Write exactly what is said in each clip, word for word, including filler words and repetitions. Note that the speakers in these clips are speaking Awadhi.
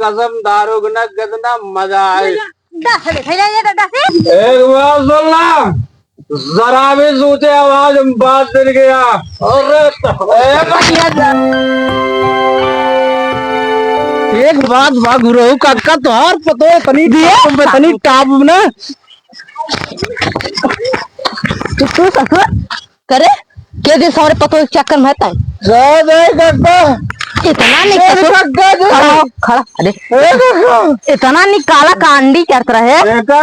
कसम दारू के ना, कितना मजा आए। दस ले, ले, ले, दस ले। एक बात सुन ला, जरा भी ऊंचे आवाज में बात सुन गया। अरे, ए, बढ़िया जा। एक बात बा गुरु काका, तोहार पतो है, तनी दिया? Top में, तनी top में ना। तू, तू ससुर करे, के दिन सारे पतो एक चक्कर में है ताई। जय जय काका। इतना नहीं जय ससुर। काका, जय। खड़ा हो, खड़ा, अरे। जय काका। इतना नहीं काला कांडी करत रहे। बेटा,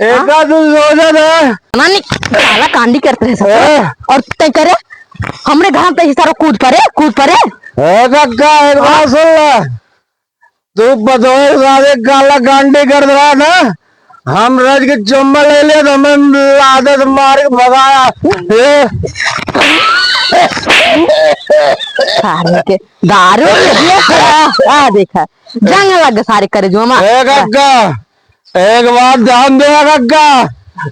एका तू सोचा था। इतना नहीं काला कांडी करत रहे ससुर। ए। और तय करे, हमरे घर में तय सारा कूद परे, कूद परे। ए काका, एक बात सुन ले। तू पतोह के साथे काला कांडी करत रहा ना, हम रज के चुम्मा ले लिया तो हमें लात से मार के भगाया। ए? सारे के दारू ये आ, आ देखा, जंग लग सारे करे जो मा। ए काका, एक बात ध्यान दे काका,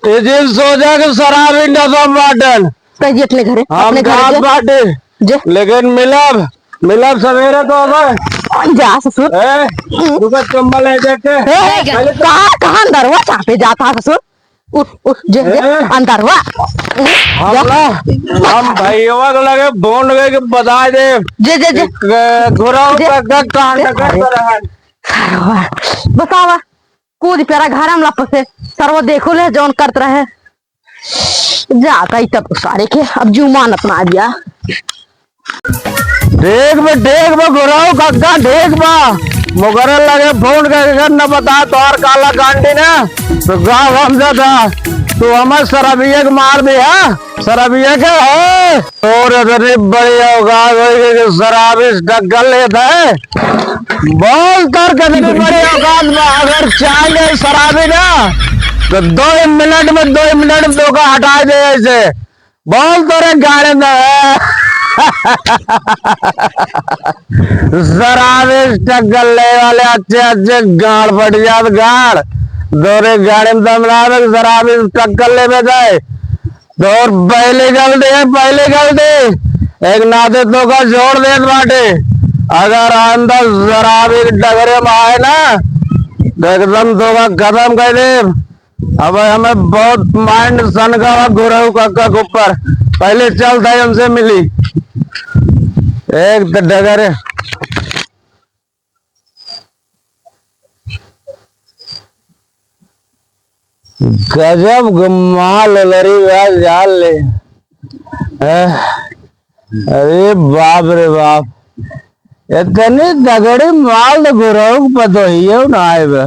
ये जिन सोचा कि शराबी नशा बाटन, कह जी अपने घरे, हम अपने घरे गाँव जे। बाटे, जे। लेकिन मिलब, मिलब सवेरे तो अबे। जा ससुर। ए, रुको, चुम्मा ले जाके। ए, पहले तो कहाँ, कहाँ अंदरवा चापे जाता ससुर? उठ, उठ, जे, जे, ए? अंदरवा। हम जा। ना, हम भैया के लगे फोन करके बता दे। जे, जे, जे। एक, अ, घुराव जे। तक का कांड जे। करता रहा। सरवा। बतावा। कूद प्यारा घर में लपसे। सरवा देखो ले जौन करत रहे। जाता ही तब सारे के, अब जू मानत ना आ गया। ठीक बा, ठीक बा, घुराव काका, ठीक बा। मुगरे लगे फोन करके न बता तोहार काला कांडी ना, तो गाँव हम जाता। तू हमें शराबिया के मार दे, हाँ? शराबिया के है? और इतनी बड़ी औकात होई कि शराबी से टक्कर लेता है। बोल तोर कितनी बड़ी औकात बा, अगर चाह ले शराबी ना, तो दो मिनट में, दो मिनट में तोका हटा दे ऐसे। बोल तोरे गाड़ी में है। शराबी से टक्कर ले वाले अच्छे अच्छे गाड़ फट जात गाड़। तोरे गाड़ी में दम ना आवे, शराबी से टक्कर लेवे जाए। तोर पहली गलती है, पहली गलती। एक नाते तोका छोड़ देत बाटे। अगर आइंदा शराबी के डगरे में आए ना, तो एकदम तोका खतम कर देब। अब हमें बहुत mind सनका बा गुरहु काका के ऊपर। पहले चल था हमसे मिली। एक तो डगरे। गजब ग-, माल लरी बा, जान ले। हैं? अरे बाप रे बाप, इतनी तगड़ी माल तो गुरहु के पतोहियो ना आए बा।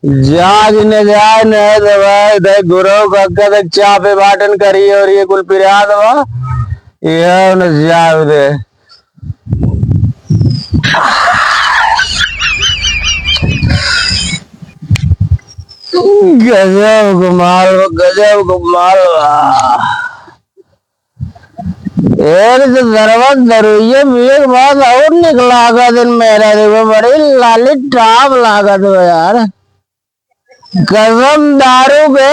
जा जिन्हें जाए, नहीं तो भाई, देख गुरहु काका देख चापे बाटन करी और ये कुल पिरात बा, ये न जाए दे। गजब क माल बा, गजब क माल बा। एक तो दरवा दरुइये पिए के बाद और निक लागत इन मेहरारू के, बड़ी लाली टाप लागत बा यार। कसम दारू के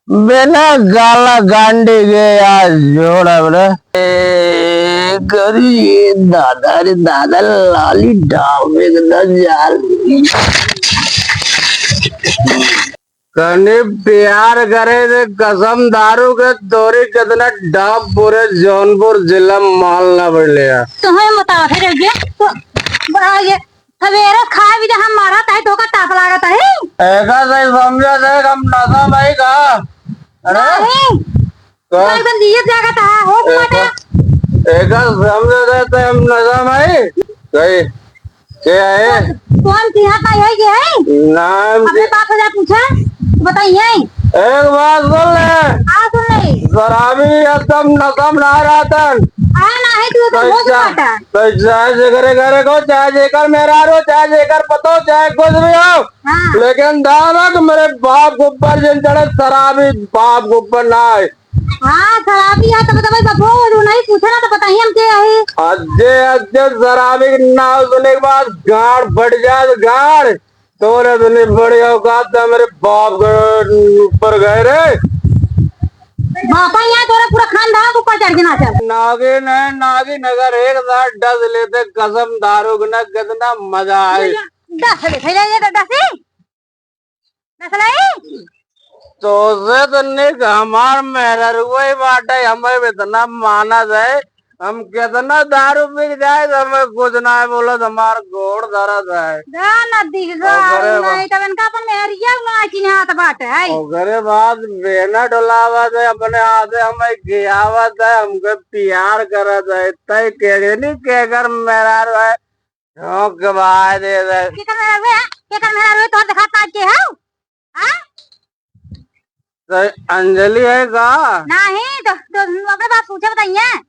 बिना गाला गांडी के आज जोड़ब रे। ए, करी दादा रे दादा, लाली डाल एकदम जाल। तनी प्यार करे रे कसम दारू के, तोरी कितना डाब पूरे जौनपुर जिला में माल ना बढ़ले है। तुम्हें बताओ फिर ये तो बड़ा ये सवेरे खाए भी जहाँ मारा ताई तो का ताप लागत है। एका सही समझे थे हम नशा भाई का। अरे? नहीं। का? तो एकदम जियत जागत है, होश एका, माटा। एका समझे थे तो हम नशा भाई। सही। के है? कौन, कौन किहाँ का है, ये है? नाम अपने के बाप से पूछा, बताइए। एक बात सुन ले। हाँ, सुन ले। शराबी एकदम नशा में ना रहतन। हाँ, ना है, तू तो होश माटा। तो चाहे जेकरे घरे को, चाहे जेकर मेहरारू, चाहे जेकर पतो, चाहे कुछ भी हो। हाँ। लेकिन दानक मेरे बाप के ऊपर जिन चढ़े, शराबी बाप के ऊपर ना आए। हाँ, शराबी है तो बताओ, बाबू, वो नहीं पूछे ना तो बताइए हम के है। अज्जे, अज्जे शराबी के नाम सुने के बाद गाड़ फट जाए, गाड़। तोरे इतनी बड़ी औकात है मेरे बाप के ऊपर गए रे। बापा यहाँ तोरा पूरा खानदान के ऊपर चढ़ के नाचल। नागिन है, नागिन अगर एक दांत डस लेते कसम दारू के ना, कितना मजा आए। डस ले, खैले ये डस ले। डस ले। तो से तो निक हमार मेहररुआ ही बाटे, हमें इतना मानत है, हम कितना दारू पी जाए तो हमें कुछ ना है बोलत, हमार गोड़ दर्द है। जा नदी के ओकरे गाड़ी बा- नहीं, तब इनका अपन मेहरिया ना चिन्हात बाटे है। ओकरे बाद बेना डोलावत है, अपने हाथे हमें खियावत है, हमके प्यार करत है, तय केगनी केकर मेहरारू है, झोंक के बहाय दे दे। केकर मेहरारू है? केकर मेहरारू है? तोहर देखात ना के हौ? हाँ? तो अंजलि है का? नहीं, तो, तो अपने बाप पूछे बताइए।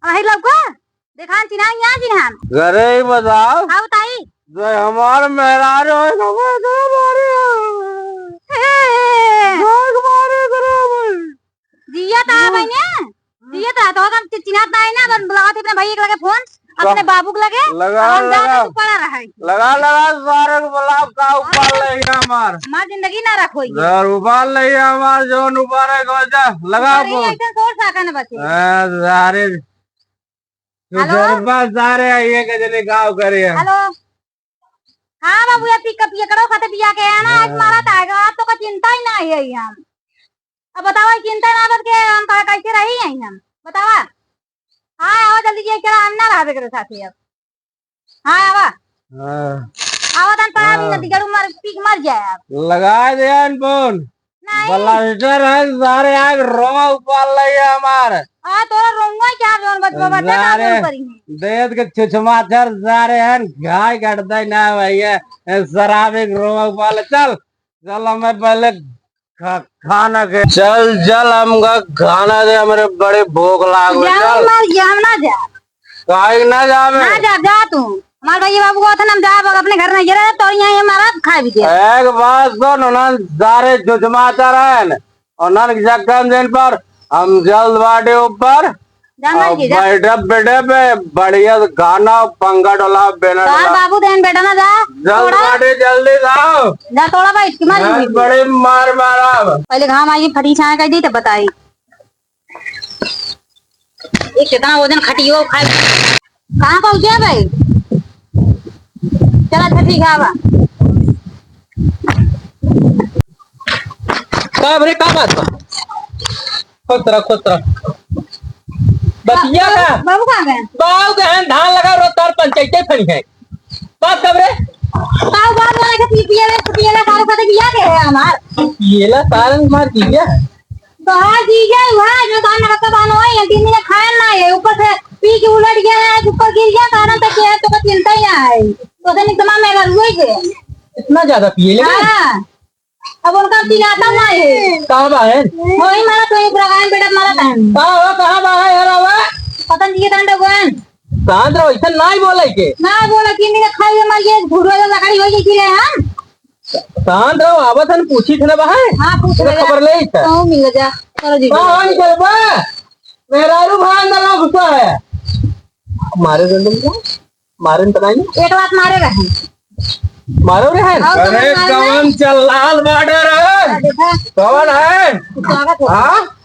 अही लौको? देखान चिन्हान या चिन्हान? घरे ही बताओ। हाँ, बताई। जो हमार मेहरारू है, तो वो तो हमारे हैं। ए। जो हमारे घरे में। जिया ता हाँ। बहिने? जिया ता, तो हम चि-, चिन्हात ना है ना, अपन बुलावत है अपने भैया के लगे फोन, अपने बाबू के लगे, लगा, हम जाते लगा। तो पड़ा रहे। लगा, लगा, सारे को बुलाओ, का उपाल हाँ। ले गया हमार। हमार जिंदगी ना रखो ये। यार, उपाल ले गया हमार, जौन उपाल है, को जा, लगा अरे, फोन। ऐसे सोच सका ना बचे। हाँ, सारे। हेलो? सुधरबा सारे, ये के जने गाँव करे है। हेलो? हाँ बाबू, ये पिक, पियकड़ो खाते बिया के है ना, आज हाँ। मारा था, आज तो का चिंता ही ना है हम। अब बतावा, चिंता ना बत के हम का कैसे रही हैं हम? बतावा। हाँ, आवा जल्दी, ये केरा हम ना रहबे करे साथे अब। हाँ, आवा। हाँ। आवा तन पर अभी हाँ। नदी गड़ू मर, पी के मर जाए अब। लगा दे यार फोन। नहीं। ब्लास्टर है सारे, आग रोवा उपाल लगे हमार। आ, तोरा रोवा क्या जोन बच बाबा, ना सारे जोन करी है। देत के छुछमाचर सारे हैं, घाय कटता ही ना भैया। ए, शराब एक रोवा उपाल, चल। चल, हमें पहले खा-, खाना के। चल, चल, हमका खाना दे, हमरे बड़े भूख लाग गई, जाओ, चल। मर गया, हम ना जा। काहे के ना जावे? ना जा, जा तू। हमार भैया बाबू को हम जा, अपने घर नहीं गिरे, तो यहाँ ये मारा, खाए भी दे। एक बात सुन, उन्हन सारे जुजमाता रहन, उन्हन के चक्कर में दिन पर हम जल्द बाटे ऊपर। जा मार अब के, जा। बैठब, बैठब, बढ़िया से गाना, पंखा डोला, बेना तोहार डोला। बाबू देन बेटा ना जा, जल्द थोड़ा। बाटे, जल्दी जाओ। जा थोड़ा भाई, इसकी मार जा, ली। बड़े मार मारब। पहले घाम आई, फटी छाया कर दी, तब बताई। ये कितना वजन खटियो खाए। कहाँ पहुँचे भाई? चला, अच्छा, ठीक है, आवा। का रे, का बात बा? खुश रह, खुश रह। बतिया का? बाबू कहाँ गए? बाबू गए हैं, धान लगा, रोज तार पंचायते फनी है। बात कब रे? बाबू, बाबू, वाला के पी-, पिए ले, पिए ले, सारे साथे बिया के है हमार। पिए ला, सारन मार दिया। तो हाँ, जी गए, वहाँ जो धान लगा, धान होए, ये तीन दिन खाए ना है, ऊपर से पी के उलट गया है, ऊपर गिर गया, कारण तो क्या है, तो चिंता ही ना है। तो से निकमा मेरा रुए के। इतना ज्यादा पिए ले? हाँ। अब उनका पिलाता ना है। कहाँ बा है? वही मारा तो एक लगाए बेटा मारा था। कहाँ हो, कहाँ बा है, हरा हुआ? पता नहीं ये कांड हुआ है। शांत रहो, ऐसा ना ही बोले के। ना बोला कि नहीं खाई हमारी ये भुड़वा जो लकड़ी हो गई थी रे हम। शांत रहो, आवत हन, पूछी थे ना बा है। हाँ, पूछ ओकर ले। खबर ले था। तो मिल जा। करो जी। कहाँ निकल बा? मेहरारू भाई अंदर ना घुसा है। मारे डंडे में। मारे न तनाई। एक लात मारे रहे। मारो रे है। और अरे कौन मारे कौन रहे? चल लाल बाटे रे? हाँ, देखा। कौन है? स्वागत हो। हाँ?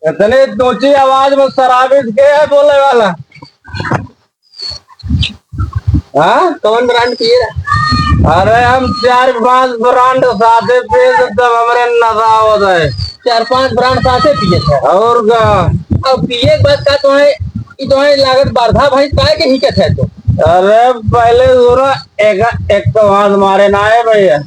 इतने ऊंची आवाज में शराबी के है बोले वाला? हाँ? कौन ब्रांड पिए रहा? अरे हम चार पांच ब्रांड साथे पिए थे तब हमरे नशा होता है। चार पांच ब्रांड साथे पिए थे। और का? अब पिए के बाद का तो है ई तो है लागत बरधा भैंस काहे के हिकत है तो? अरे पहले सुनो, एक, एक तो हाथ मारे ना है भैया,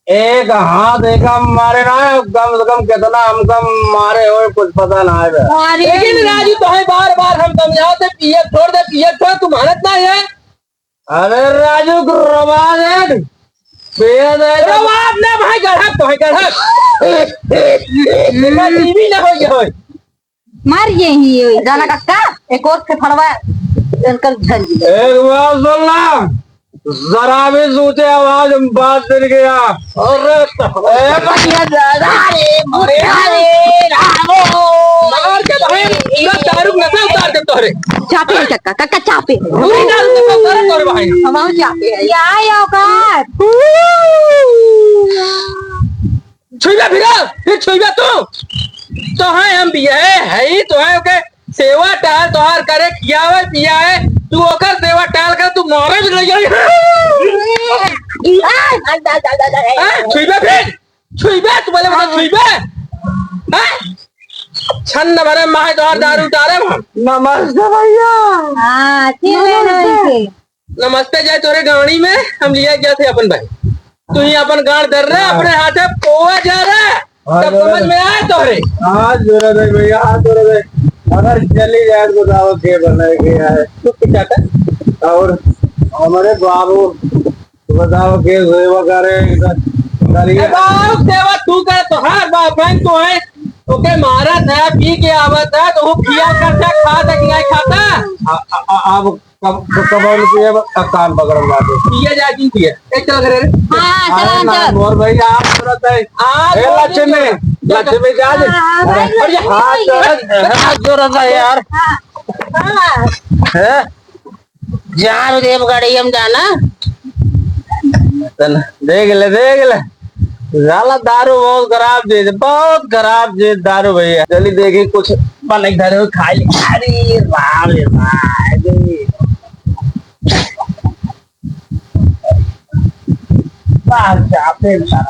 एक हाथ एक हम मारे ना है, कम से कम कितना हमका मारे होए कुछ पता ना है भैया। अरे लेकिन राजू तो है बार बार हम समझाओ थे पिए छोड़ दे, पिए छोड़, तू मानत ना है। अरे राजू रवाज है, पिए दे। रवाज ना भाई, गढ़क तो है, गढ़क। एकर टीवी ना होई, होई। मार ये ही, ये जाना कक्का, एक और फेफड़वा इनकर झड़ गया। एक बात सुन ला, जरा भी सोचे आवाज में बात दिन गया। अरे तो ए भैया दादा रे, मरे रे रामो। मार के भाई, पूरा दारू नशा उतार दे तोहरे। चापे है कक्का, कक्का चापे है। पूरी दारू नशा उतार तोहरे भाई। हम चापे है। या औकात। छुइबा फिर, फिर छुइबा तू। तो है हम बियाहे है ही, तो है ओके सेवा टहल तोहार करे, खियावे पियावे, तू ओकर सेवा टहल कर, तू मारे भी नहीं जाई। हाँ, छुइबा फिर, छुइबा, तू बोले बता छुइबा। हाँ? छन्न भरे माहे तोहार दारू उतारे हम। नमस्ते भैया। हाँ, ठीक है, नमस्ते। नमस्ते। नमस्ते जाए तोरे गाड़ी में, हम लिया गया थे अपन भाई। तू ही अपन गाड़ धर रहे, हाँ। अपने हाथे पोवा जा रहा। हाँ, तब जोरे समझ दे। में आए तोहरे। हाँ, जोरे दे भैया, हाँ, जोरे दे। अगर चली जाए तो बताओ के बनाए गया है। तू क्या चाहता है? और हमारे बाबू बताओ के सेवा करे, इधर करिए। ए बाबू, सेवा तू कर, तोहार बाप है, तो है। ओके मारा था, पी के आवा था, तो वो पिया करता, खाता कि नहीं खाता? आ, आ, आ, अब कब, कब, कब और पिए, अब कान पकड़ ला दे। पिए जा, जिन पिए। ए, चल घरे रे। हाँ, हाँ, चल, अरे ना, चल। मोर भाई, आप तुरंत है। हाँ, ए, बोल लक्ष्मी, दे। लक्ष्मी, जा दे। हाँ, हाँ, भाई, अरे, लक्ष्मी हाँ, भाई। चल, हाँ, जोर से यार। हाँ, हाँ। है? जान देव गाड़ी हम जाना। तन, देख ले, देख ले। साला दारू बहुत खराब चीज, बहुत खराब चीज दारू भैया। चली देखी कुछ बने धरे हो, खाई ले। अरे राम रे भाई। बाहर जाते हैं।